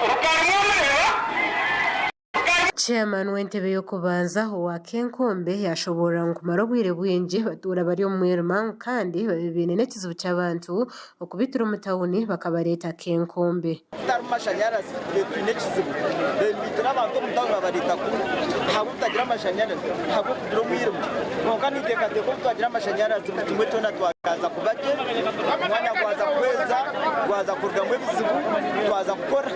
Rukari mwamureeba? Chairman w'entebe y'okubanza owa Kenkombe yashoboorora ngu kumara obwire bwingi batuura bari omu mwirima ngu kandi babaire baine n'ekizibu ky'abantu okubitura omu tauni bakabareeta Kenkombe. Kutarimu mashanyarazi tube twine ekizibu. Nibaitira abantu omu tauni babareeta kunu ahabw'obutagira amashanyarazi, ahabw'okugira omwirima. Kwonka ninteekateeka obu twagira amashanyarazi buri kimwe kyona twaza kuba gye, omwanya gwaza kuhweza, gwaza kurugamu ebizibu, twaza kukora.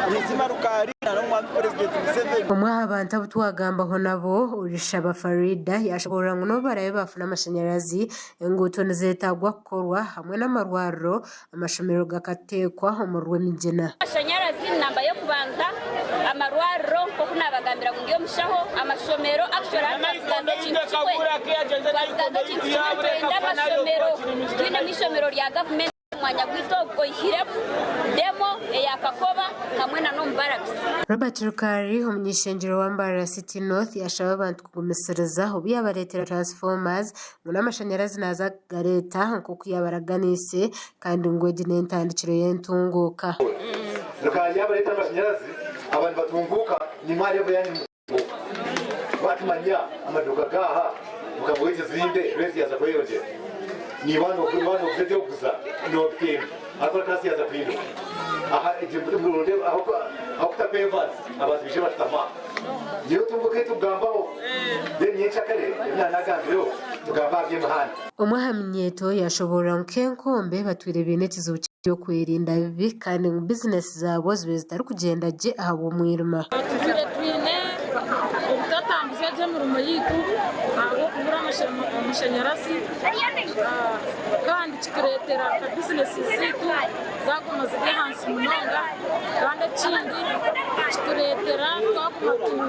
Buzima Rukari na n'omwami Purezidenti Museveni. Omwe aha bantu abu twagambaho nabo, Orishaba Faridah yashoboorora ngu n'obu baraabe baafuna amashanyarazi, enguuto nizeetaagwa kukorwa hamwe n'amarwariro, amashomero gakateekwa omu rw'emigyina. Amashanyarazi ni namba y'okubanza, amarwariro nk'oku naabagambira ngu ndi omushaho, amashomero actually hati twasigaza ekintu kimwe, twasigaza ekintu kimwe nitwenda amashomero, twinemu eishomero rya gavumenti. Omwanya gwaitu ogu oihiremu demo eya Kakoba hamwe na n'omu barracks. Robert Rukari, omuny'eishengyero wa Mbarara City North yashaba abantu kugumisiriza obu yabareetera transformers ngu n'amashanyarazi naaza kugareeta nk'oku yabaraganiise kandi ngu egi n'entandikiro y'entunguuka. Rukari yabareetera amashanyarazi abantu batunguuka nimwe aha level yanyu Watumanya amaduuka gaaha mukama w'ekizimbe rent yaaza kweyongyera niiwe nooguza eby'okuguza noobitemba ahabw'okuba kasi yaaza kuhinduka aha ahu kuta pavers abantu baije bashutame aho niyo ntunguka ei turikugambaho then nyenkyakare ebi naanagambireho tugambe aha by'emihanda. Omwe aha minyeeto yashoboorora ngu Kenkombe batwire baine ekizibu ky'ebyokwerinda bibi kandi ngu bizinesi zaabo zibaire zitarikugyenda gye ahabw'omwirima. Tutwire twine obutatambuza gye emirimo yaitu ahabw'okubura amashanyarazi kandi kitureetera nka bizinesi zaitu zaaguma ziri ahansi munonga kandi ekindi kitureetera twaguma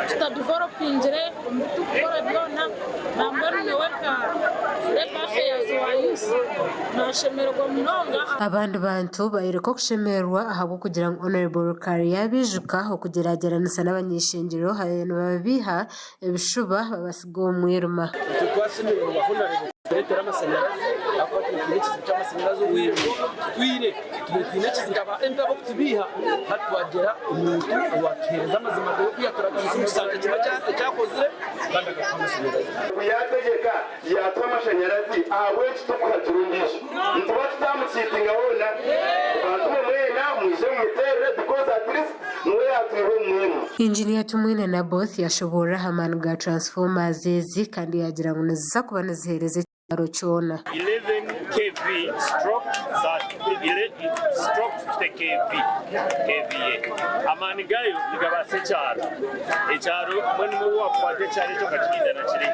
tutadivelopingire omu bi turikukora byona. Nambwenu nyowe nka Labour Affairs wa Youth nashemererwa munonga. Abandi bantu bayoreka okushemererwa ahabw'okugira ngu Honourable Rukari yabaijuka okugyeragyeranisa n'abany'eishengyero nibababiiha ebishuba babasiga omu mwirima. Itwe twashemererwa Honourable kutureetera amashanyarazi ahakuba twine twine ekizibu ky'amashanyarazi obwire tutwire twine twine ekizibu aba MP ab'okutubiiha hati twagira omuntu owatuheereza amazima ge oku yaturaganisa omu kishanga kimwe ekyakozire kandi akatuha amashanyarazi. Ku yaategyeka yaatuha amashanyarazi, ahabw'enki turikuhagira ondiijo? Nituba tutamukiitinga hoona? Bantu mwe mwena mwije mumuteerere because at least niwe yaatwiha omu mwirima. Inginiya Tumwine Naboth yashoboorora aha maani ga transformers ezi kandi yaagira ngu niziza kuba niziheereza ekyaro kyona. 11 KV stroke stroke 50 KV KVA amaani gayo nigabaasa ekyaro ekyaro mbwenu niwe wakukwata ekyaro ekyo okakirinda kiri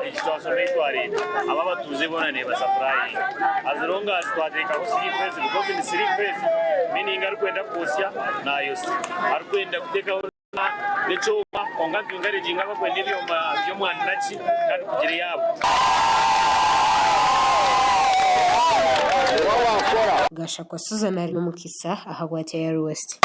eki twashoma ei twareeba aba abatuuze boona neba supplyinga as long as twateekaho three phase because ni three phase meaning arikwenda kwosya nayosya arikwenda kuteekaho n'ekyoma kwonka nitwe encouraginga abakwenda ebyoma by'omwani naki kandi kugira eyaabo. Gashakwa Susan ari n'omukisa ahabwa Tayari West.